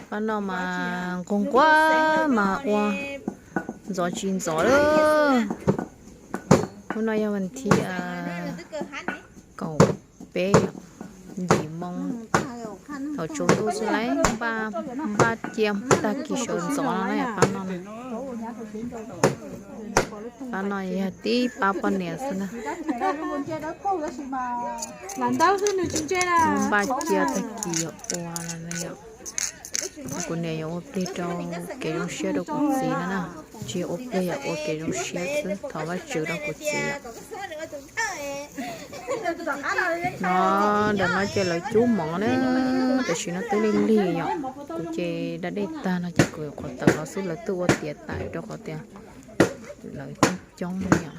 Pab no mas nquag nquag mas ua ntxov tsis ntxov lawm. Hnub no yog vas thib kaum peb, yim moo thaum tsaus ntuj xwb lawm, npaj cia tag kis sawv ntxov no na pab no na. Pab no yog tib pab poj niam xwb na. Npaj cia tag kis yuav ua no na yom. Kuv niam yuav ua plig rau kev zoo siab rau kuv txiv no na. Tsis yog ua plig, yog ua kev zoo siab xwb, thov Vajtswv rau kuv txiv yom. No, ntawm no ces lawv cub mov na, tam sim no twb lig lig yom. Kuv ces da dej tag no ces kuv yuav qhov tawm los xwb, lawv twb ua tiav tas rau qhov tias lawv coob coob li yom.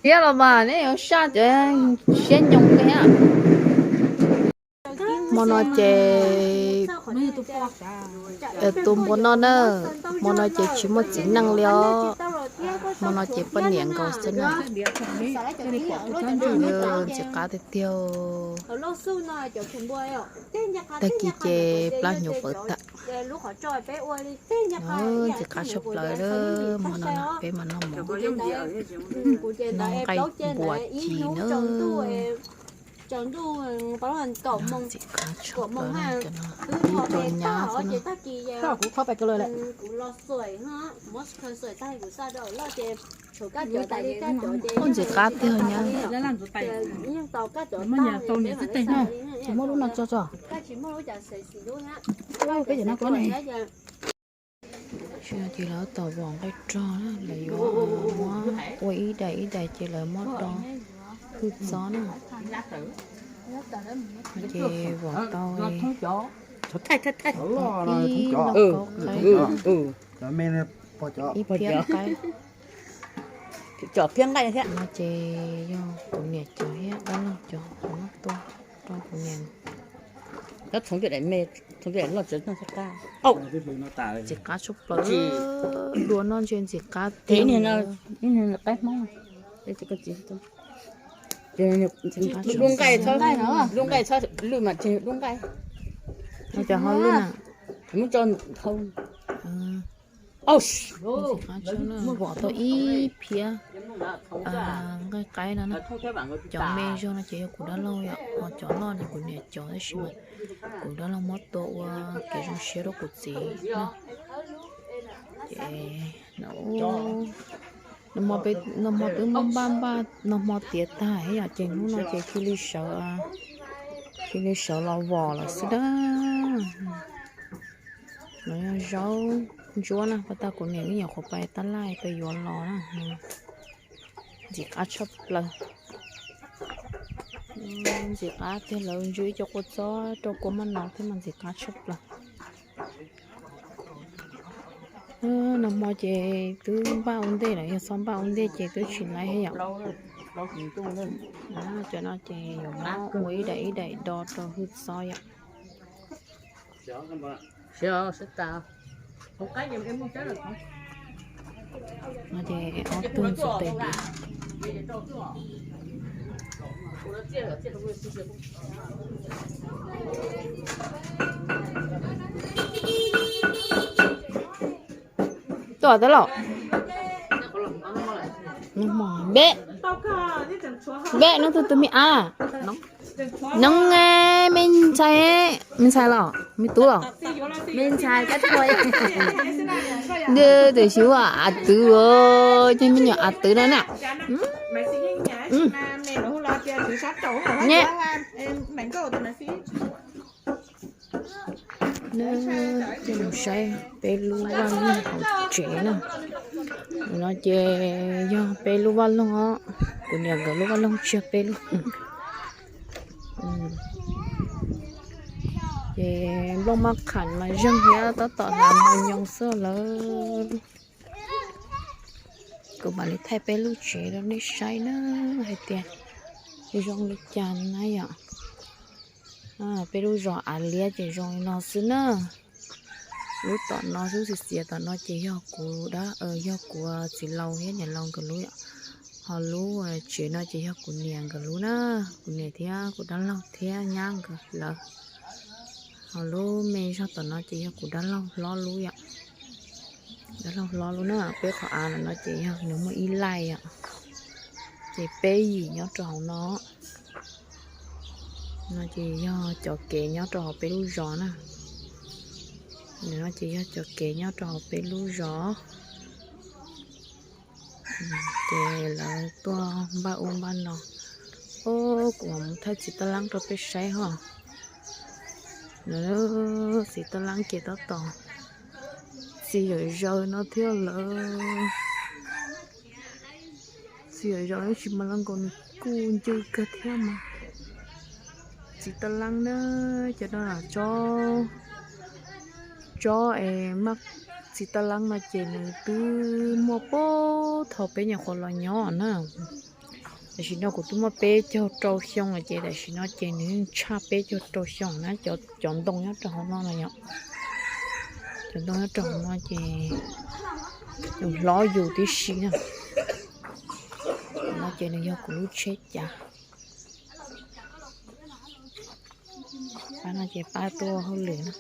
Thiab los mas neb yuav saj cov siab nyoos li thiab. Hmo no ces tus npua noj na, hmo no ces tsis muaj txiv neej li os. Hmo no ces poj niam nkaus xwb na. Ntxim qab tiag tiag. Tag kis ces plab hnyuv pawv tag. Ntxim qab tshaj plaws, hmo no peb mas noj mov, noj nqaij npua ci na. Ntxim qab tshaj plaws, ib co nyab xwb na. Ntxim qab tiag nyab. Tsis muaj lub no tso tso. Peb cov no kuv ne. Tsis no ces lawv tau vom nqaij rog na, lawv yuav muab ua ib daim ib daim ces lawv muab do hwj txob na. Ces vom tau ib lub kaub qaib, ib phiab qaib. No ces yog kuv niam cov thiab dab laug cov, kuv muab tua rau kuv niam. Ntxim qab tshaj plaws, dua noj ntshe ntxim qab tiag. Lub nqaij, lub nqaij, lub nqaij. No cov hauj lwm na. Vom tau ib phiab nqaij qaib no na. Cov me zog no ces yog kuv dab laug yom, ho cov loj ces kuv niam cov, tab sis mas kuv dab laug muab tua ua kev zoo siab rau kuv txiv na. Ces nag hmo twb npaj npaj, nag hmo tiav tag yom, ces hnub no ces cia li sawv, cia li sawv los vom lawm xwb dab. No yog zaub ntsuab na, pas tag kuv niam ib nyuam qhuav pais tab laj pais yuav los na. Ntxim qab tshaj plaws. Ntxim qab tiag, lawv ntsuab ib co kua txob rau kua maj no thiab mas ntxim qab tshaj plaws. Nag hmo ces twb npaj ua ntej lawm, yog txhob npaj ua ntej ces twb tsis laib thiab yom. Cov no ces yuav muab ua ib daim ib daim do rau hwj txob yom. No ces ob tug ntxuav tes diav. Tuaj tas los. Npeb, npeb no tus tus me ab. Noog, me ntxhais, me ntxhais los me tub los? Tus xyov av twv, ces me nyuam av twv no na. Neb, mus saib peb lub vaj loog hauv tsev na. No ces yog peb lub vaj loog os, kuv niam nkawd lub vaj loog tseg peb lub. Ces nplooj maj qham mas zeeg thiab tab tom hlav mos nyoos xwb lawm. Kuv mam li thaij peb lub tsev rau nej saib na, hais tias zoo li cas na yom. Peb lub zos Av Liab ces zoo li no xwb na. Lub tom no xub xiav xiav tom no ces yog kuv dab, yog kuv txiv laus thiab niam laus nkawd lub yom. Ho lub tsev no ces yog kuv niam nkawd lub na, kuv niam thiab kuv dab laug thiab nyab nkawd lawv. Ho lub me zog tom no ces yog kuv dab laug hlob lub yom. Dab laug hlob lub na, peb qhov av no ces yog nws muaj ib laij yom. Ces peb yim nyob rau hauv no. No ces yog cov kev nyob rau hauv peb lub zos na. Nws no ces yog cov kev nyob rau hauv peb lub zos. Ces lawv tuaj npaj ub npaj no. Ub, kuv mam mus thaij txiv taj lab rau peb saib ho. Txiv taj lab ces tab tom txi yam zaws no thiab lawm. Txi yam zaws tab sis mas los nkaus nws kuj ncw kawg thiab mas. Txiv taj lab na, cov no tsob, tsob es maj, txiv taj lab no ces nws twb muaj puag thaum peb nyuam qhuav los nyob na. Tam sim no kuv twb muaj peb caug rau xyoo lawm ces tam sim no ces nws yeej tshaj peb caug rau xyoo na, cov ntoo nyob rau hauv no no yom. Cov ntoo nyob rau hauv no ces nws hlob yus tib si na. No ces nws yog kuv lub tsheb cav. Pab no ces pab tuaj hauj lwm na.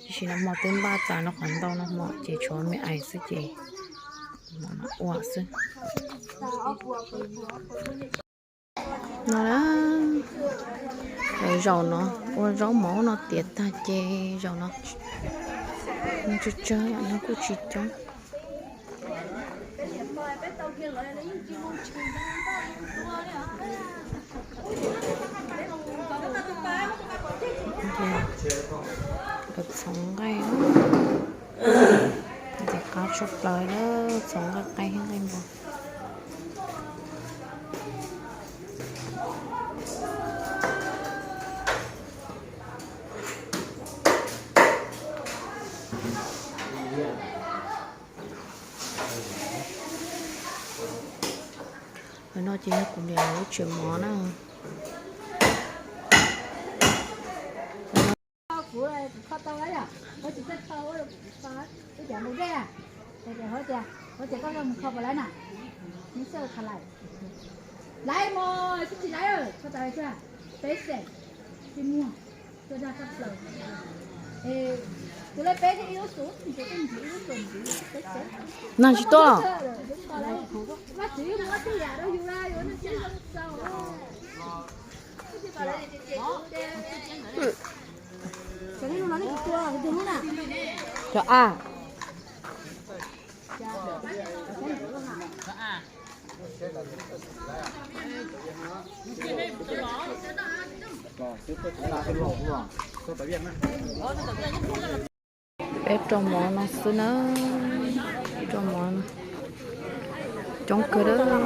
Tam sim no hmo twb npaj tas no qhov ntau no hmo ces tshuav me ais xwb ces ua xwb. No, zaum no ua zaub mov no tiav tag ces zaum no tsawg tsawg no kuj tsis coob. Txhoov nqaij, ntxim qab tshaj plaws lawm, txhoov nqaij qaib thiab nqaij npua. Ntawm no ces yog kuv niam lawv lub tsev mov na. Kuv, kuv kho tau lawm yom, koj tsis txawj kho ua rau kuv kho, ib cov npau dej na, hauv tias, hauv tias koj mus kho puas lawv na, neb xav kho lawm, lawv mos tsis tsis lawv, kho tau lawm tsis, peb xeem tsis muag, tsuas dag tshaj plaws. Es tus lej peb thiaj ib lub xus, tus twg ntxiv ib lub xus ntxiv, peb xeem. Nag tsis tuaj. Vaj tswv yuav muab tej yam rau yus la, yuav nej tib zoo txaus. Cov a. Peb rau mov no xwb na, rau mov no coob kawg lawm.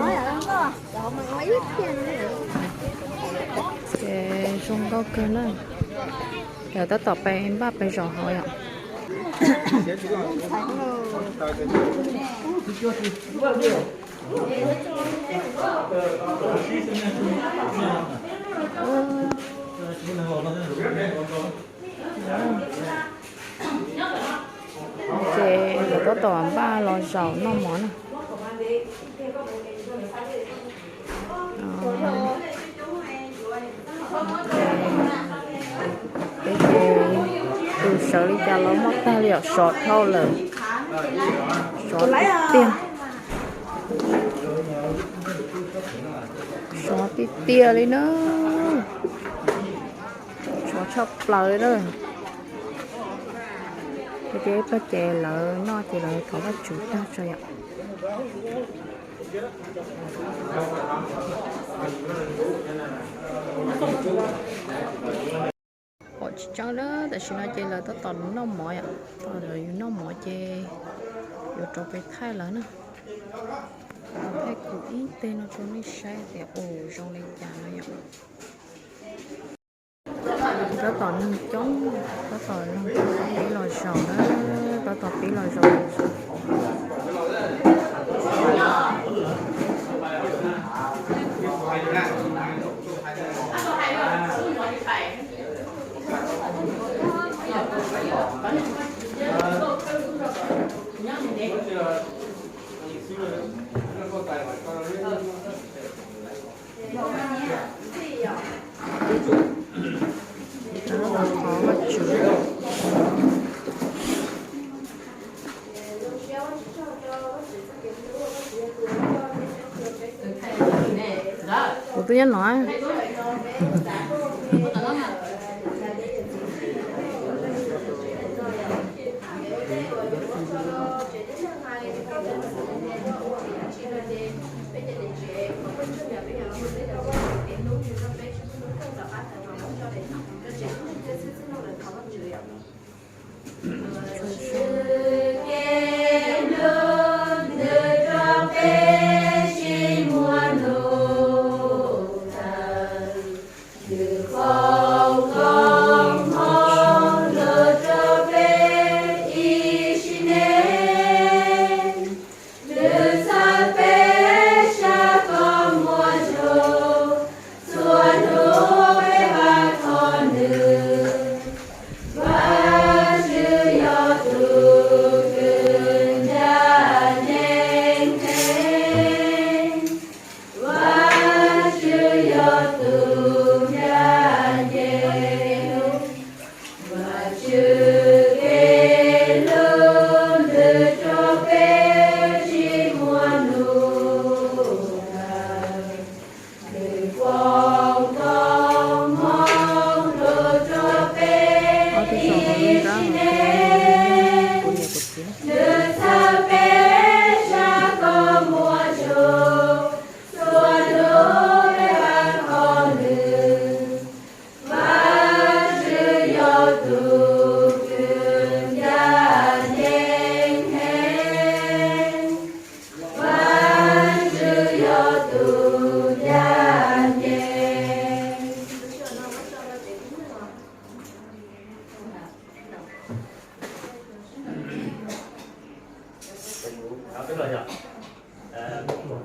Ces zoo nkauj kawg na. Lawv tab tom pais npaj pais zaum hauv yom. Ces lawv tab tom npaj los zaum noj mov na. Peb ces tus sawv li cas los muaj tag li os, sov dhau lawm, sov tiag tiag, sov tiag tiag li na. Sov tshaj plaws li na. Ces peb ces lawv noj ces lawv thov Vajtswv tag tso yom. Pom tsis tseeb na, tam sim no ces lawv tab tom noj mov yom, tab tom yus noj mov ces yuav rau peb thaij lawv na. Thaij kuv ib teg no rau nej saib tias ua zoo li cas no yom. Tab tom neeg coob, tab tom neeg pib los zaum na, tab tom pib los zaum. Tab tom thov Vajtswv Nyob no.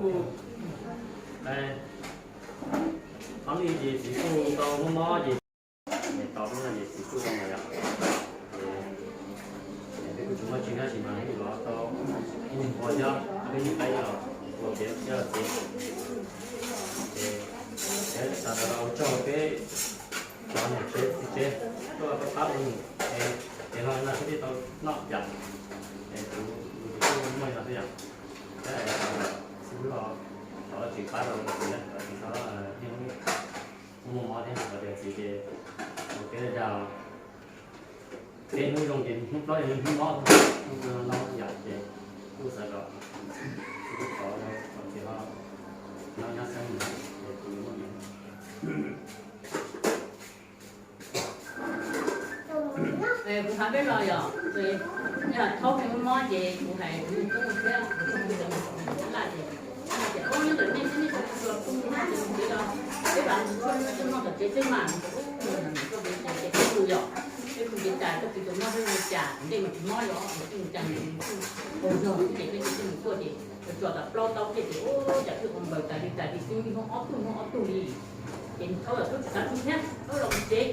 Kuv kuj qhov li ces txiv kuj tau muab mob ces tau lub no ces txiv kuj zoo lawm yom. Ces peb kuj tsis muaj tsi tab sis mas los tau ib ua nyob peb tus qaib los ua kev thiab txiv. Ces sawv daws ua tsaug peb cov niam tsev txiv tsev tuaj pab pab ua num es los no peb thiaj tau noj cas es kuv kuj muaj no xwb yom. Thiab xib hwb los thov tsis pab rau txiv na, tsis txhob niaj hnub muaj mob thiab, txhob tias txiv ces ua kev dag. Peb hnub zoo ces hnub plaub yog hnub mob, hnub no yom ces kuj xav kom xib hwb thov rau txiv ho nyob nyob xeeb ces kuv yuav muaj. Kuv hais peb los yog, yog thaub me mob ces kuv hais kuv tub thiab kuv tub laj ces, ces ua nyob ntawm nej thiab nej tau tua pub no ces kuv los peb vam mus tsuag noj tsuag noj tom tsev xwb mas, ces peb mus yom, peb mus kev tas koj tsis tau mob peb mus cas ntej mas tsis mob yom, peb mus cas mus tsuag zog xwb ces peb cia li mus tuaj ces tso tas plaub taub thiab ces ua cas twb ua npaws tas li tas li xwb, hnub ob tug hnub ob tug li. Ces thaub los thaub tsis xav tsis thiab, thaub los mus tsev,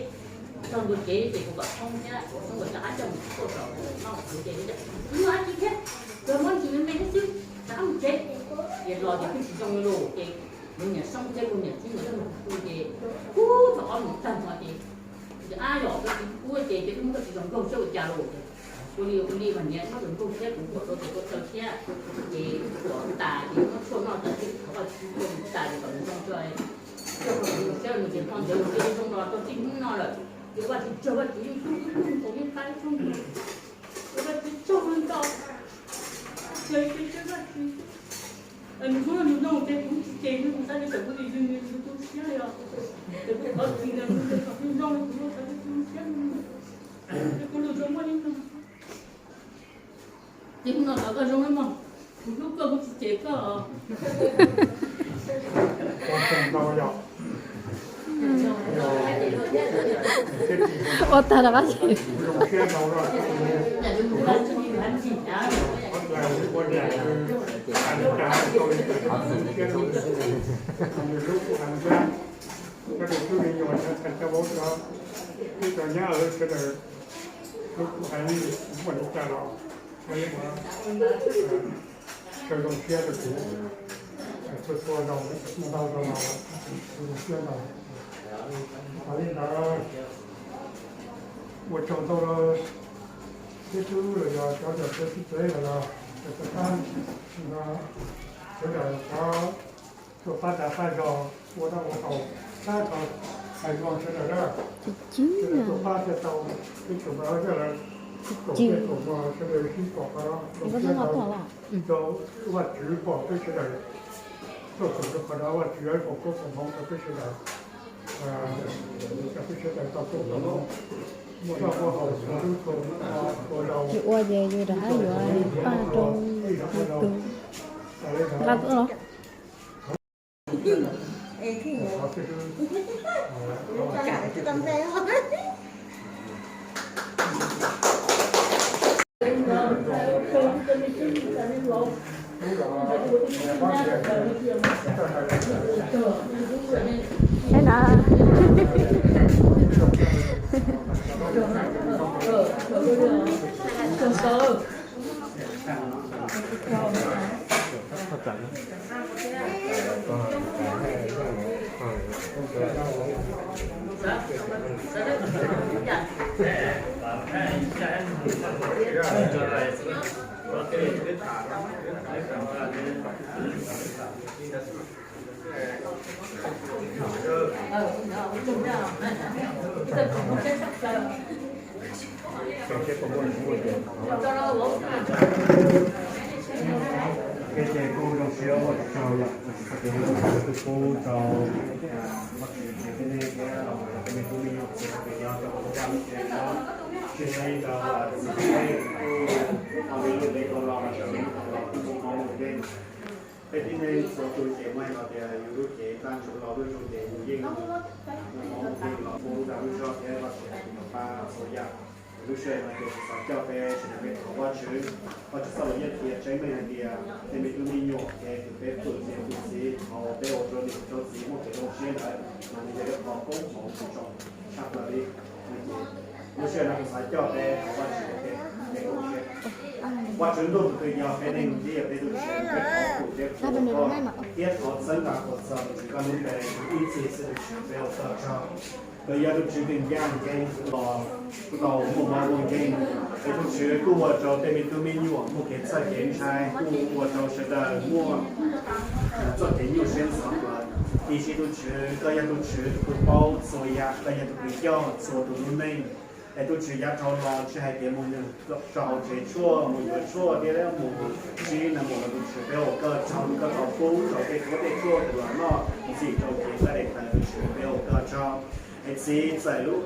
txog ntua tsev ces kuv kom Thoob thiab kuv Thoob ua rov qab coj mus tuaj saum no kuv ces, kuv muaj dab tsi thiab, tsuas muab ntsis me me thiab xwb, rov qab mus tsev. Ces los ces twb tsis zoo li lawm ces kuv niam Soob thiab kuv niam Txib nkawd tuaj mus kuv ces, ub, thaum ob moos tag hmo ces, ab yom, koj tsis ua ces ces twb muab koj tsis zoo nkaug xyov ua cas lawm ces, ua li ua li mas niam muab zoo nkaug thiab kuv tuaj rau ces tuaj taw thiab, ces tuaj tas ces muab tshuaj noj tas ces thov Vajtswv tuaj tas ces kom nws zoo tso, tso kom nws zoo siab nws ces hmo ntawd nws cia li zoo los txog txij hnub no lawm. Ces Vajtswv tsaug, Vajtswv yeej hlub ib tug ntxhais yeej pab ib tug ntxhais, ces Vajtswv tsaug ntau. Ces ces Vajtswv nws muab nws no ces kuv tsis ces nws, kuv xav tias txawm kuv tsis yws nws nws tu siab li os. Ces kuv thov txim ntawm nws, nws kom nws zoo, kuv xav tias tu siab nws, ces kuv lub zoo muaj li no. Ces hnub no thov koj zoo mog, kuv hlub koj kuv tsis cem koj. Ua tag rov qab ces. Hlub kuv heev, hlub kuv heev, hlub kuv heev, hlub kuv heev, hlub kuv heev. Sawv zoo siab rau kuv, txhua txhua zaus ntau zaus los zoo siab ntau. Qhov li ntawd, ua tsaug ntau rau xib hwb los yog cov niam tsev txiv tsev los yog cov tub sawv daws cov tuaj pab dag pab zog. Ua dab ua haus, tab tom hais no sawv daws na, sawv daws tuaj pab thiaj tau, peb tsuas pab thiaj lawm, kaum tsiaj kaum mos sawv daws sib koom qhov no, kaum tsiaj no rau Vajtswv pom peb sawv daws, tuaj koom rau qhov no Vajtswv yuav foom koob foom hmoov rau peb sawv daws, rau peb sawv daws tau koob tau hmoov, muaj dab muaj haus txhua hnub txhua hmo txhua zaus. Yus ua ces yus rov qab yuav paj rau tus nqa tuaj los. Saib na. Ces kuj zoo siab ua tsaug yom, txoj kev hlub uas tus pub rau Vajtswv thiab nej thiab los rau tej me tub me nyuam txhua tus nyob rau hauv lub vaj lub tsev no, tsis hais rau txiv neej kuj ho li lub hli dhau los mas sawv daws los kuj muaj mob muaj nkeeg. Peb tib neeg txhua tus ces muaj hais tias yus lub cev ntaj ntsug los lub zoo ces mus yeej, mus yeej los pub dag lub zog thiab Vajtswv hais tias pab txhua yam. Lub sij hawm no ces kuv xav coj peb sawv daws peb thov Vajtswv, Vajtswv txoj lus yeej qhia tseeb meej hais tias tej me tub me nyuam kev kws peb pwm niam pwm txiv, qhov uas peb ua rau niam rau txiv muaj kev zoo siab ntawd mas nws yog ib qho koob hmoov tshaj plaws li. Lub sij hawm no kuv xav coj peb thov Vajtswv ua ke, peb koom siab. Vajtswv ntuj tus twg yog peb neeg thiab yog peb tus Tswv, peb thov pub peb qhuas koj thiab thov txhawb nqa koj txog tus Tswv koj lub npe ib txhis xwb tus Tswv, peb ua koj tsaug. Koj yog tus Tswv kws ncaj ncees los kuj tau muaj mob muaj nkeeg, es tus Tswv kuj ua rau tej me tub me nyuam muaj kev txhawj kev ntshai, kuj ua rau sawv daws muaj txoj kev nyuaj siab ntxhov plawv. Tiam sis tus Tswv, koj yog tus Tswv kws paub txhua yam, koj yog tus kws coj txhua tus lub neej. Es tus Tswv yav dhau los tsis hais tias mus rau hauv tsev tshuaj, mus yuav tshuaj thiab mus ntsib neeg mus los tus Tswv peb ua koj tsaug, koj tau pub rau tej huab tej tshuaj tus los noj ntxim rau kev sab daim tawv, tus Tswv peb ua koj tsaug. Es txiv, txawm lub,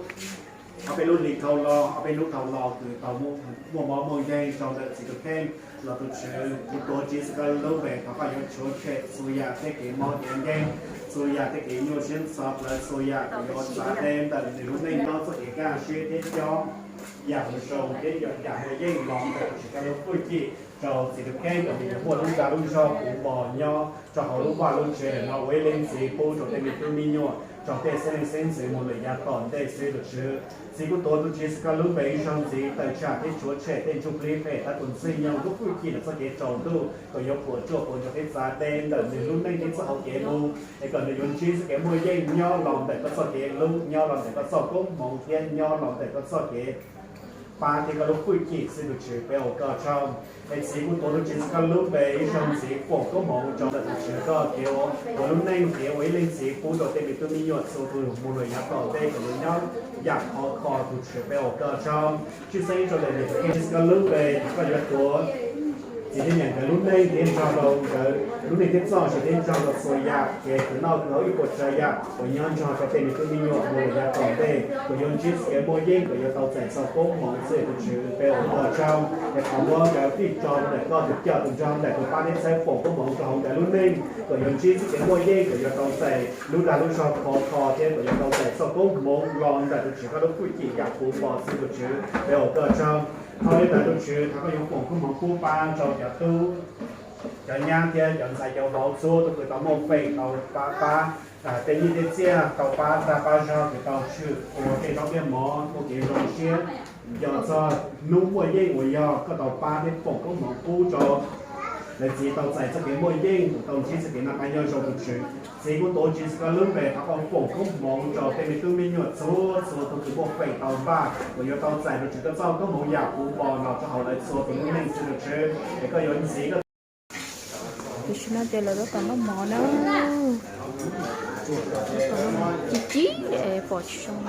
ob peb lub hlis dhau los, ob peb lub dhau los kws tau muaj mob muaj nkeeg rau ntawm txiv tus kheej los tus Tswv, kuv tuav Tswv Yexus koj lub npe thov koj yuav rhuav tshem txhua yam tej kev mob kev nkeeg, txhua yam tej kev nyuaj siab ntxhov plawv, txhua yam kws yuav txav deb ntawm nws lub neej nyob txoj kev kaj siab thiab cob yam zoo thiab yam muaj yeej los ntawm tus Tswv koj lub hwj chim rau txiv tus kheej kom nws yuav muaj lub dag lub zog puv npo nyob rau hauv lub vaj lub tsev no ua ib leej txiv pub rau tej me tub me nyuam, rau tej xeeb leej xeeb ntxwv mus lawm yav tom ntej xwb tus Tswv. Txiv, kuv tuav tus Tswv Yexus koj lub npe ib zaug ntxiv tawm tsam thiab rhuav tshem tej ntsuj plig phem tab tus ntxwg nyoog lub hwj chim ntawm txoj kev tsaus ntuj kom yuav puas tsuaj puas ntsoog thiab txav deb ntawm nws lub neej thiab txoj hau kev mus, es kom nws yuav ntsib txoj kev muaj yeej nyob los ntawm koj txoj kev hlub, nyob los ntawm koj txoj koob hmoov thiab nyob los ntawm koj txoj kev pab thiab koj lub hwj chim xwb tus Tswv, peb ua koj tsaug. Es txiv, kuv tuav tus Tswv Yexus koj lub npe ib zaug ntxiv foom koob hmoov rau ntawm tus Tswv koj kev ua lub neej kev ua ib leej txiv pub rau tej me tub me nyuam txhua tus mus lawm yav tom ntej kom yuav nyob yam khov kho tus Tswv, peb ua koj tsaug. Tshwj xeeb rau ntawm niam tus kheej Yexus koj lub npe thov koj yuav tuav txiv thiab niam nkawd lub neej thiab nrog rau nkawd lub neej thiab txoj sia thiab nrog rau txhua yam kev kws noj kws haus ib puas tsav yam uas nyob nrog rau tej me tub me nyuam mus lawm yav tom ntej kom yuav ntsib txoj kev muaj yeej kom yuav tau txais txoj koob hmoov xwb tus Tswv, peb ua koj tsaug. Es thov muab nkawd fij tso ntawm koj tus coj tus nrog ntawm tus pab thiab txhawb foom koob hmoov rau hauv nkawd lub neej kom yuav ntsib txoj kev muaj yeej kom yuav tau txais lub dag lub zog khov kho thiab kom yuav tau txais txoj koob hmoov los ntawm tus Tswv koj lub hwj chim yam puv npo xwb tus Tswv, peb ua koj tsaug. Thaum li ntawd tus Tswv thov koj yuav foom koob hmoov pub pab rau cov tub cov nyab thiab cov ntxhais cov vauv txhua tus kws tau muaj feem tau pab pab tej nyiaj tej txiaj, tau pab dag pab zog kws tau tshwm ua tej zaub tej mov muaj kev zoo siab nco txog hnub muaj yeej uas yog koj tau pab thiab foom koob hmoov pub rau lawv txiv tau txais txoj kev muaj yeej, tau ntsib txoj kev noj qab nyob zoo tus Tswv. Txiv, kuv tuav Tswv Yexus koj lub npe thov koj foom koob hmoov rau tej me tub me nyuam txhua txhua tus kws muaj feem tau npaj uas yuav tau txais tus Tswv koj txoj koob hmoov yam puv npo los rau hauv lawv txhua tus lub neej xwb tus Tswv, es koj yuav ntxiv koj Tam sim no ces lawv tab tom noj mov na. Ci ci, pom tsis zoo.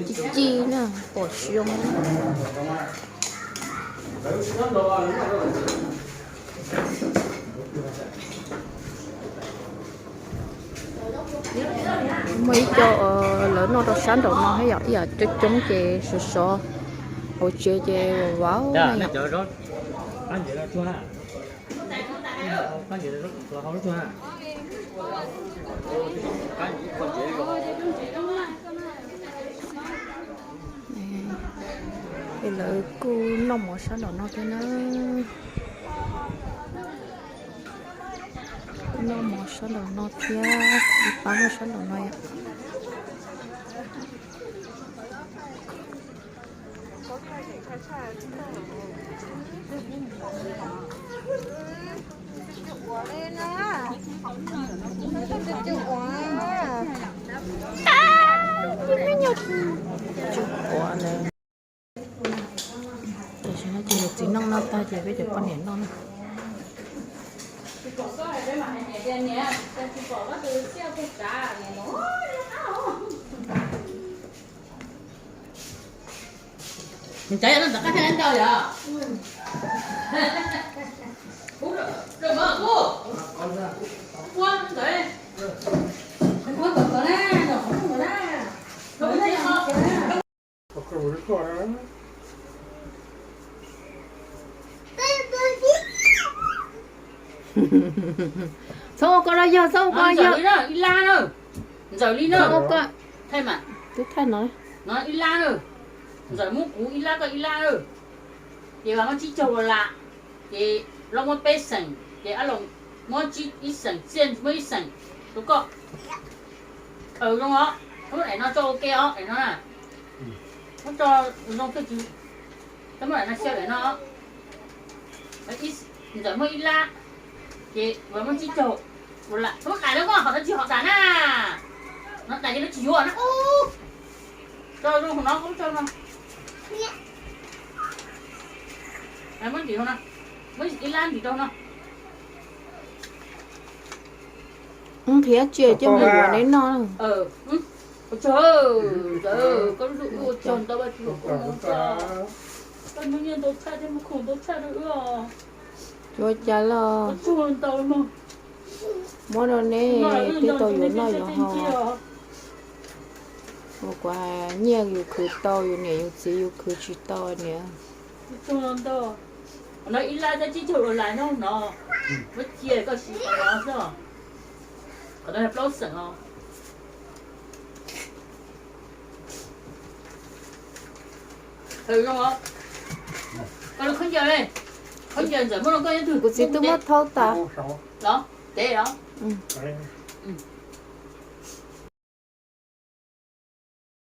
Ci ci na, pom tsis zoo. Muaj ib co lawv noj rau sab nraum no thiab yom, ib yam coob coob ces sov sov hauv tsev ces vauv. Es lawv kuj noj mov sab nraum no thiab na. Kuj noj mov sab nraum no thiab, ib pab noj sab nraum no yom. Tam sim no ces yus txiv noj noj tag ces peb cov poj niam noj na. Txhob ua ko los yog, txhob ua ko yog. Ib lab na, ntxawm li na. Twb thaij no, no ib lab na. Ntxawm muab kuv ib lab koj ib lab na. Ces vas muab tsib caug ua lam, ces Looj muab peb xeem, ces Ab Loos muab ib xeem, Txiaj muab ib xeem rau koj. Zoo os, muab daim no tso ua ke os, daim no na. Muab tso zoo twj ywm, muab daim no xyaw daim no. Ntxawm muab ib lab, ces vas muab tsib caug ua lam, muab daim no koj hom no tsis hom daim na. No daim ces lawv tsis yuav na. Tso zoo hauv no, muab tso no. Muab ntim hauv no, muab ib lab ntim rau hauv no. Nqhia tsiaj coj mus yuav neb noj. Koj lub ntuj ua tsaug ntau, Vajtswv ua koj ntau tshaj, koj muaj nyiaj ntau tshaj thiab muaj khoom ntau tshaj rau wb os. Ua cas los muab rau neb thiaj tau yuav noj yuav haus. Ua kuv nyiaj yus khwv tau, yus niam yus txiv yus khwv tsis tau niam. No ib lab thiab tsib caug ua lam no no, muab cia koj siv qhov no xwb. Qhov no yog plaub xeem os. Koj lub khaub ncaws, khaub ncaws Ntxawm muab rau koj ib tug. Kuv txiv twb muab thau tas los tev os.